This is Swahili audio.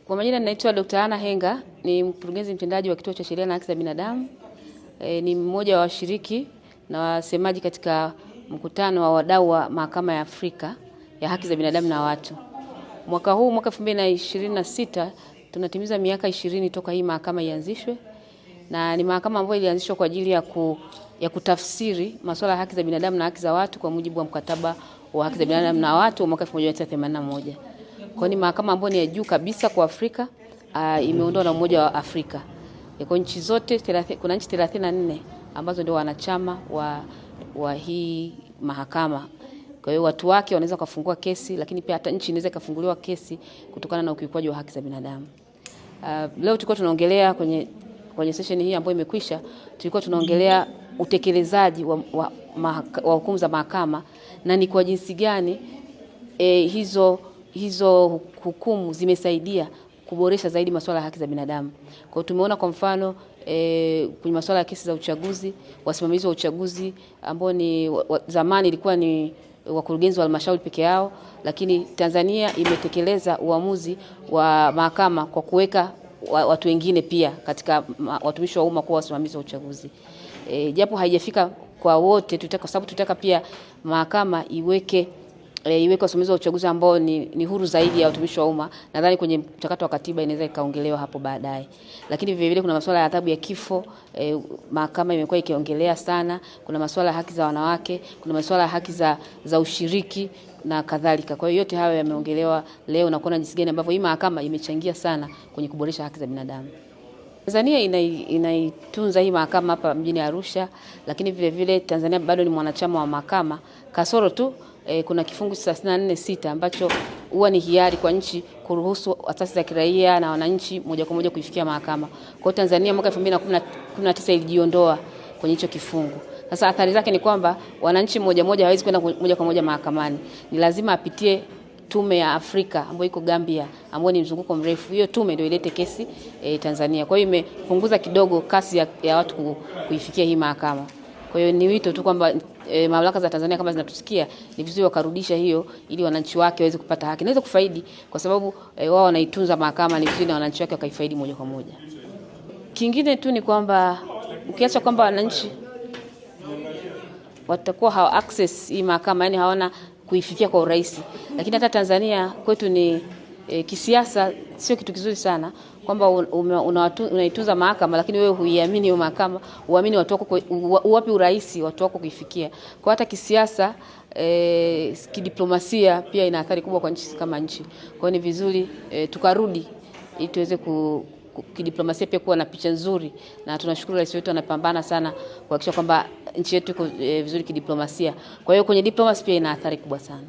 Kwa majina ninaitwa Dr. Anna Henga, ni mkurugenzi mtendaji wa Kituo cha Sheria na Haki za Binadamu. Ni mmoja wa washiriki na wasemaji katika mkutano wa wadau wa Mahakama ya Afrika ya Haki za Binadamu na Watu. Mwaka huu, mwaka 2026, tunatimiza miaka 20 toka hii mahakama ianzishwe, na ni mahakama ambayo ilianzishwa kwa ajili ya kutafsiri masuala ya haki za binadamu na haki za watu kwa mujibu wa mkataba wa haki za binadamu na watu wa mwaka 1981. Kwa ni mahakama ambayo ni ya juu kabisa kwa Afrika, imeundwa na Umoja wa Afrika. Kwa nchi zote, kuna nchi 34 ambazo ndio wanachama wa hii mahakama. Kwa hiyo watu wake wanaweza kufungua kesi, lakini pia hata nchi inaweza kufunguliwa kesi kutokana na ukiukwaji wa haki za binadamu. Leo tulikuwa tunaongelea kwenye session hii ambayo imekwisha, tulikuwa tunaongelea utekelezaji wa hukumu za mahakama na ni kwa jinsi gani hizo hukumu zimesaidia kuboresha zaidi masuala ya haki za binadamu. Kwa hiyo tumeona kwa mfano kwenye masuala ya kesi za uchaguzi, wasimamizi wa uchaguzi ambao ni zamani ilikuwa ni wakurugenzi wa halmashauri peke yao, lakini Tanzania imetekeleza uamuzi wa mahakama kwa kuweka watu wengine pia katika watumishi wa umma kuwa wasimamizi wa uchaguzi. Japo haijafika kwa wote, kwa sababu tutaka pia mahakama iweke wasimamizi wa uchaguzi ambao ni huru zaidi ya watumishi wa umma. Nadhani kwenye mchakato wa katiba inaweza ikaongelewa hapo baadaye. Lakini vile vile kuna masuala ya adhabu ya kifo, mahakama imekuwa ikiongelea sana. Kuna masuala ya haki za wanawake, kuna masuala ya haki za ushiriki na kadhalika. Kwa hiyo yote hayo yameongelewa leo na kuona jinsi gani ambavyo hii mahakama imechangia sana kwenye kuboresha haki za binadamu. Tanzania inaitunza hii mahakama hapa mjini Arusha, lakini vile vile Tanzania bado ni mwanachama wa mahakama, kasoro tu kuna kifungu 34(6) ambacho huwa ni hiari kwa nchi kuruhusu asasi za kiraia na wananchi moja kwa moja kuifikia mahakama. Kwa hiyo Tanzania mwaka 2019 ilijiondoa kwenye hicho kifungu. Sasa athari zake ni kwamba wananchi moja moja hawezi kwenda moja kwa moja mahakamani. Ni lazima apitie tume ya Afrika ambayo iko Gambia, ambayo ni mzunguko mrefu. Hiyo tume ndio ilete kesi Tanzania. Kwa hiyo imepunguza kidogo kasi ya watu kuifikia hii mahakama. Kwa hiyo ni wito tu kwamba mamlaka za Tanzania kama zinatusikia, ni vizuri wakarudisha hiyo ili wananchi wake waweze kupata haki. Naweza kufaidi kwa sababu wao wanaitunza mahakama, ni vizuri na wananchi wake wakaifaidi moja kwa moja. Kingine tu ni kwamba ukiacha kwamba wananchi watakuwa hawa access hii mahakama, yani hawana kuifikia kwa urahisi. Lakini hata Tanzania kwetu ni kisiasa sio kitu kizuri sana kwamba unaitunza mahakama lakini wewe huiamini hiyo mahakama, uamini watu wako, uwapi urahisi watu wako kuifikia. Kwa hata kisiasa, kidiplomasia pia ina athari kubwa kwa nchi kama nchi. Kwa hiyo ni vizuri tukarudi ili tuweze kidiplomasia pia kuwa na picha nzuri, na tunashukuru rais wetu anapambana sana kuhakikisha kwamba nchi yetu iko vizuri kidiplomasia. Kwa hiyo kwenye diplomasia pia ina athari kubwa sana.